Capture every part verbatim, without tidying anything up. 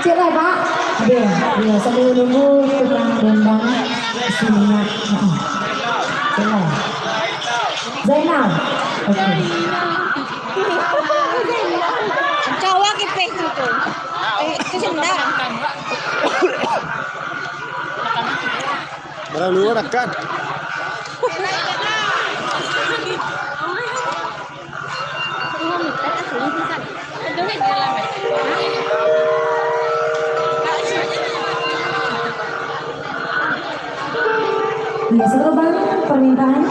Cek lah, Pak. Oke, ya, sambil nunggu tukang dendang seminyak. Heeh. Cek lah. Zainal. Oke. Cowok kipeh tu tu. Eh, itu sendal. Barang luar akan. Ya, seru banget permintaan.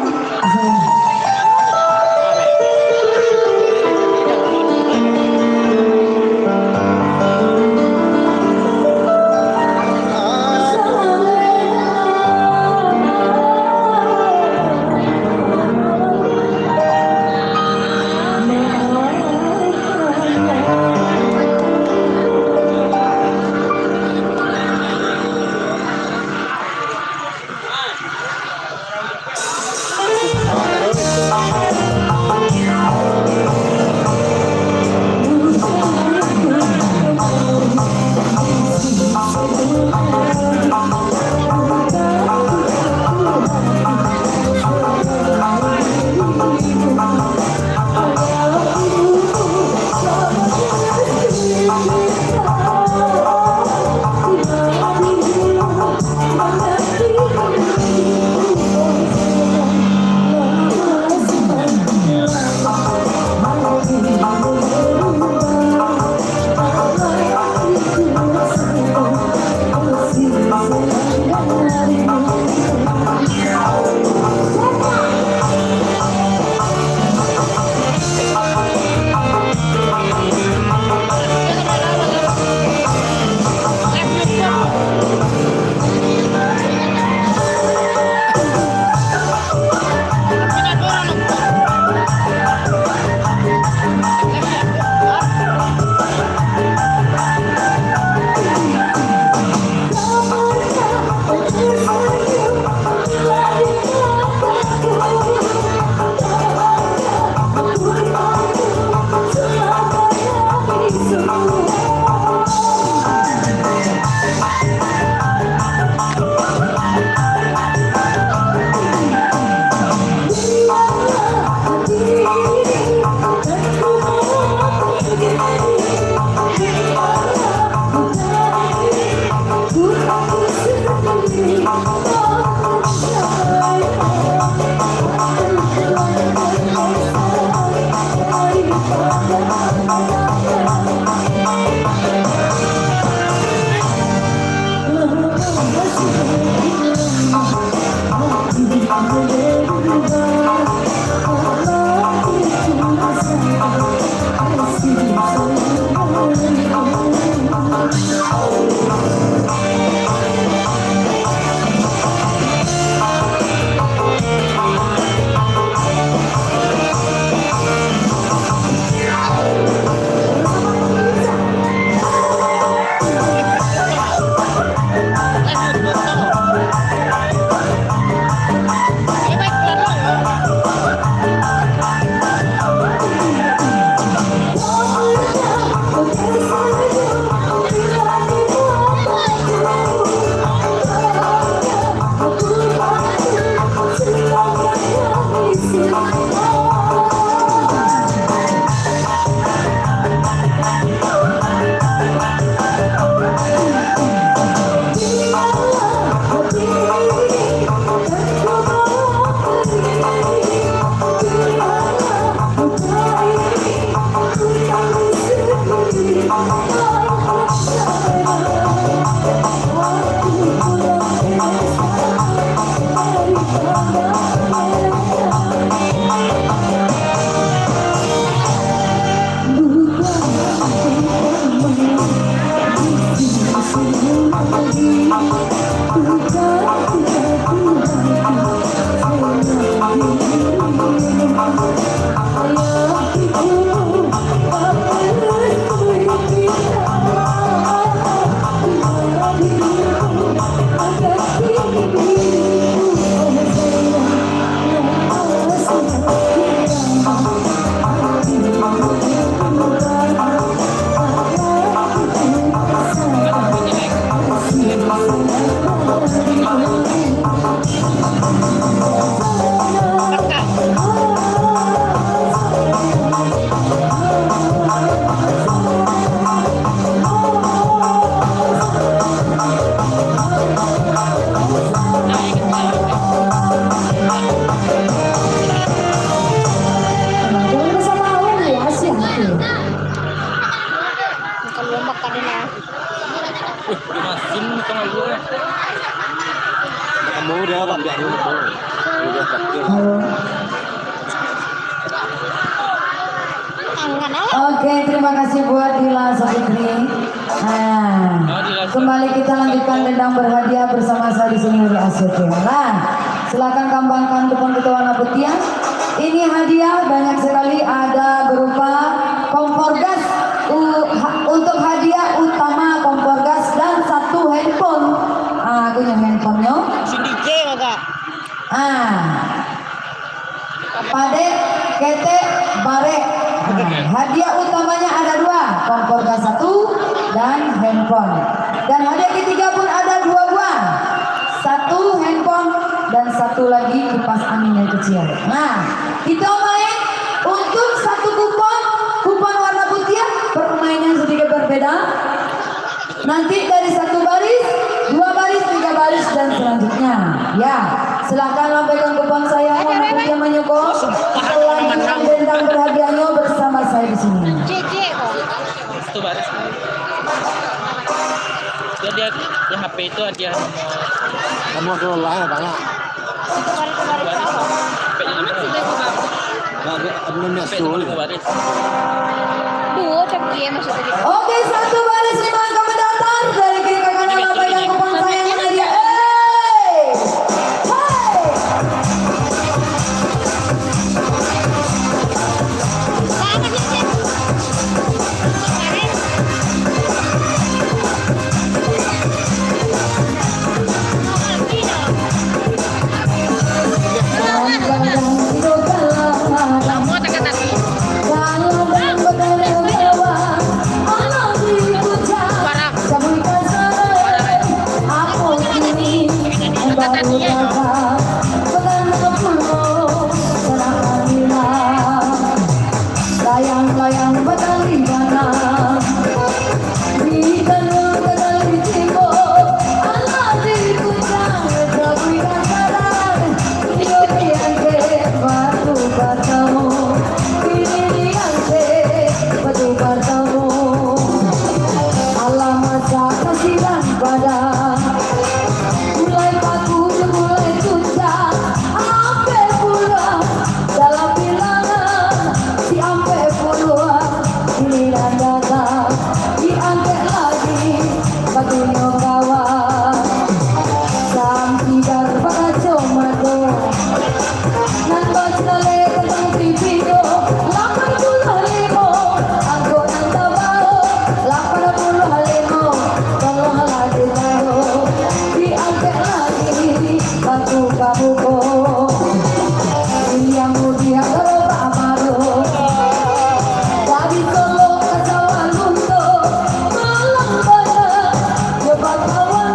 Halo. Oke, terima kasih buat Dila Saputri. Nah, kembali kita lanjutkan dendang berhadiah bersama saya di sini, Uri Asyik. Nah, silakan kembangkan kupon ketua warna putih, ya. Ini hadiah banyak sekali, ada berupa kompor gas, u-, ha-, untuk hadiah utama kompor gas dan satu handphone. Ah, aku yang handphonenyo. Si D J, Kakak. Ah. Padek, ketek, barek. Ah, hadiah utamanya ada dua, kompor gas satu dan handphone. Dan hadiah ketiga pun ada dua buah, satu handphone dan satu lagi kipas angin yang kecil. Nah, kita main untuk satu kupon, kupon warna putih, permainan sedikit berbeda. Nanti dari satu baris, dua baris, tiga baris, dan selanjutnya. Ya, silahkan lampaikan kupon saya, mohon nanti yang menyokong. Selanjutnya dendang berhadiahnya bersama saya di sini. Satu baris. Itu dia, yang H P itu hadiah nomor. Nomor dua belas ya, Bang, ya? Duo cak dia maksudnya. Oke, satu baris lima kami datar dari kiri ke kanan, apa yang kupon saya yang ada. Hei! Hei! Layang-layang batali bana, di tanun batali tibo, alah di kujang tabuih kasaran, iyo diangkek batu batamu, ini diangkek batu batamu. Alah masak nasi dan padang, gulai paku jo gulai tunjang, ampek puluah dalam bilangan, si ampek puluah ini nan datang, diangkek lagi batunyo kawan. Sampi darba kacamata, nan bacinalek tantang T V ko, lapan puluah limo, angko nan tabao, lapan puluah limo, tolonglah ditaruh, diangkek lagi batu ka muko. Yang mudiak garobak baru, dari Solok ka Sawah Lunto, malang bana, jo bakawan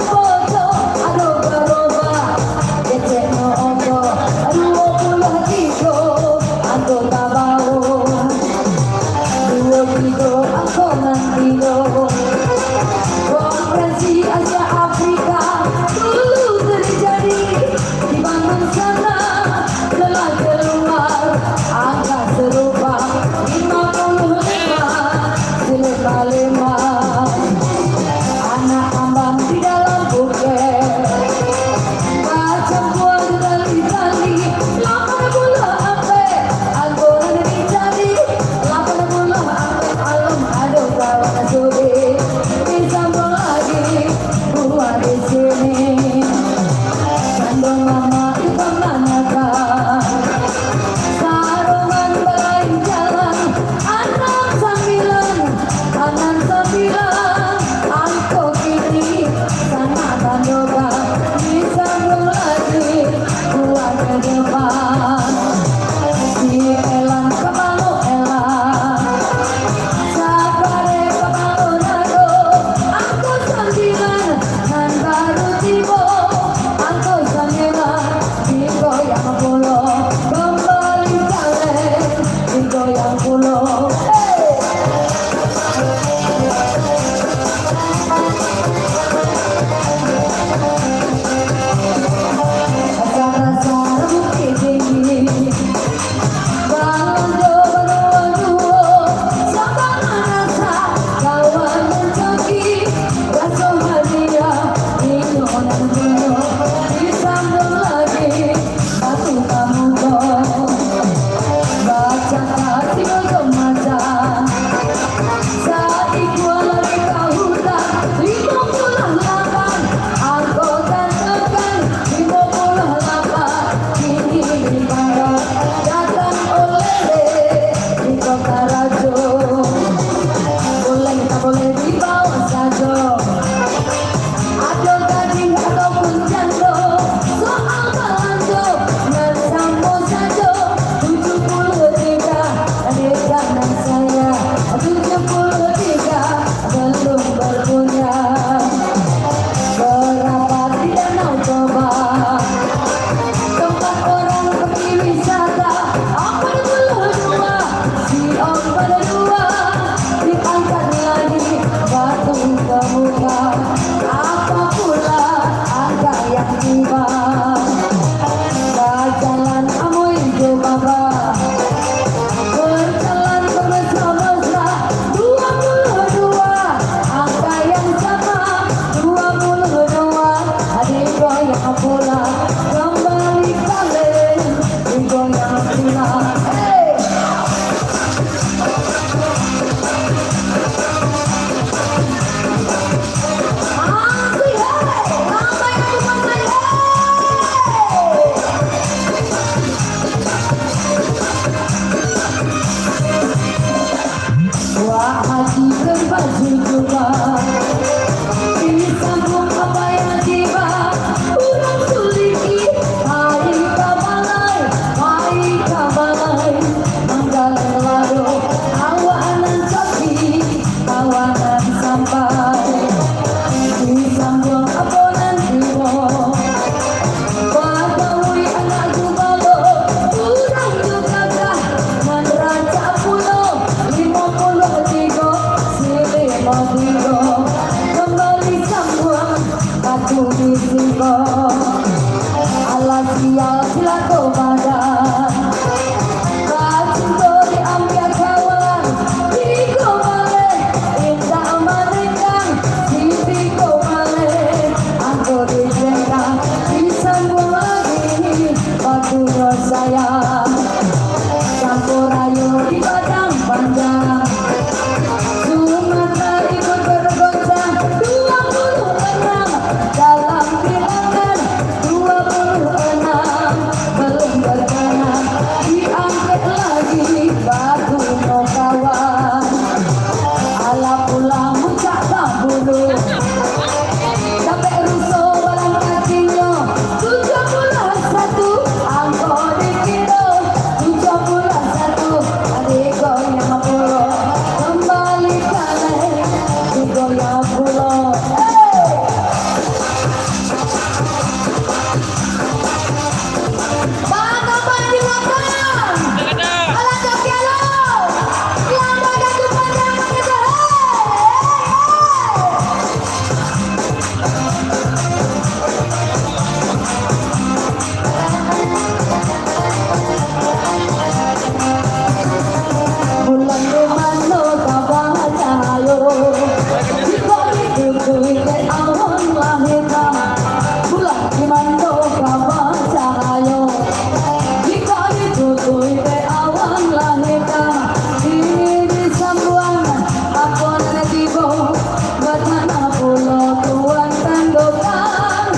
Jujuba, disambuang apai tibo, urang suliki, pai ka balai, pai ka balai, manggaleh lado, awak nan coki, awak nan sampai, disambuang apo nan tibo. Bagawi anak gubalo, urang jo gagah, nan rancak pulo, limo puluah tigo, silih madigo, kambali sambuang, batu di siko. Alah sial cilako badan. Bacinto diambiak kawan, tigo baleh, indak manenggang, sitigo baleh, angko dijengkang, disambuang lagi, batunyo sayang. Campur ayo di Padang Panjang. Sumatera ikut bergoncang, dua puluh enam dalam bilangan, dua puluh enam belum berkenan, diangkek lagi batunyo kawan. Alah pulang muncak ka bulu, dapek ruso balang kakinyo, tujuah puluah satu angko dikiro, tujuah puluah satu, adik goyang pulo, kambali kaleh, digoyang pulo. Hei! Bang, bang, di belakang. Alah, kaki alah. Yang badan tu panjang, pakai tu. Hei, hei, hei. Bulan di mano ka bacahayo, jikok ditutuik dek awan lah itam. Bulan di mano ka bacahayo, jikok ditutuik dek awan lah itam. Kini disambuang apo nan tibo, batana pulo tuan tandokan.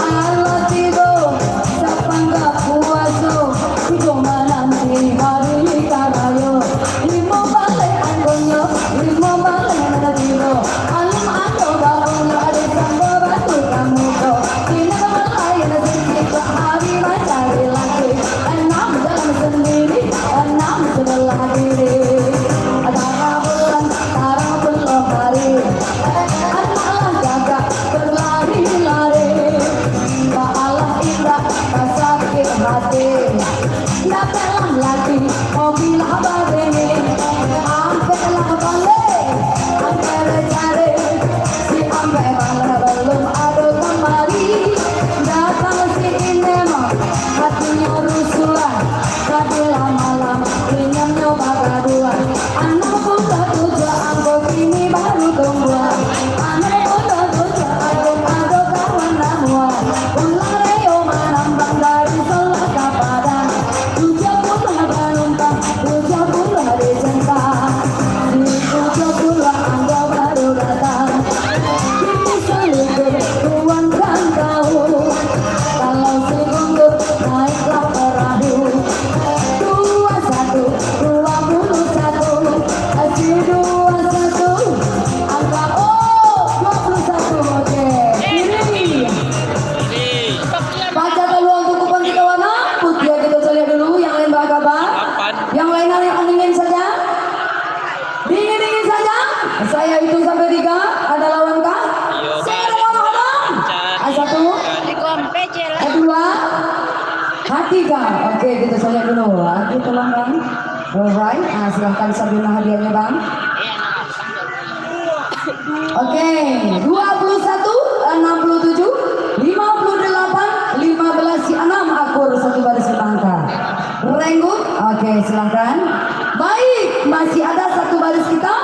Alah tibo, sapangka puaso, tibo mananti hari karayo. Limo baleh angkonyo, limo baleh nan tibo. Alun ado baunyo, ado sambo batu kamuko. Kini balayan sisi hari mancari laki. Anam jalan sendiri, anam sebelah diri. Tarang bulan, tarang pulo hari. Anak lah gagak berlari-lari. Baalah indak basakik hati. Dapeklah laki, kopilah badingin. Ampeklah baleh, ampek cari. Si ampek baleh balum ado kamari. Datang si inem, hatinyo rusuah. Tadi lah malam, inemnyo bagaduah. Anak pun dah tujuah, angko kini baru tumbuah. Anak pun dah tujuah, angko ado kawan namuah. Pulang Rio manambang dari Solok ka Padang. Tujuah puluah panumpang, tujuah puluah di Sentang. Di tujuah puluah angko baru datang. Kini salibur tuan kan tahu. Kalau si Guntur naiklah perahu. Dua satu, dua puluh satu. Aji dua satu. Angka, oh, dua puluh satu, oke. Kiri. Baca dulu untuk kupon kita warna putih, kita cari dulu. Yang lain apa kabar? Yang lain hari dingin saja. Dingin-dingin saja. Saya hitung sampai tiga. Ada lawan kah? Saya ada lawan, abang. Ah, satu. Eh, dua. Ah, tiga. Oke, kita cari dulu. Ah, kita, bang. Alright. Ah, silahkan sabina hadiahnya, bang. Oke, dua puluh satu, enam puluh tujuh, lima puluh delapan, lima belas, si anam akur satu baris kita angka. Renggut, oke, silahkan. Baik, masih ada satu baris kita,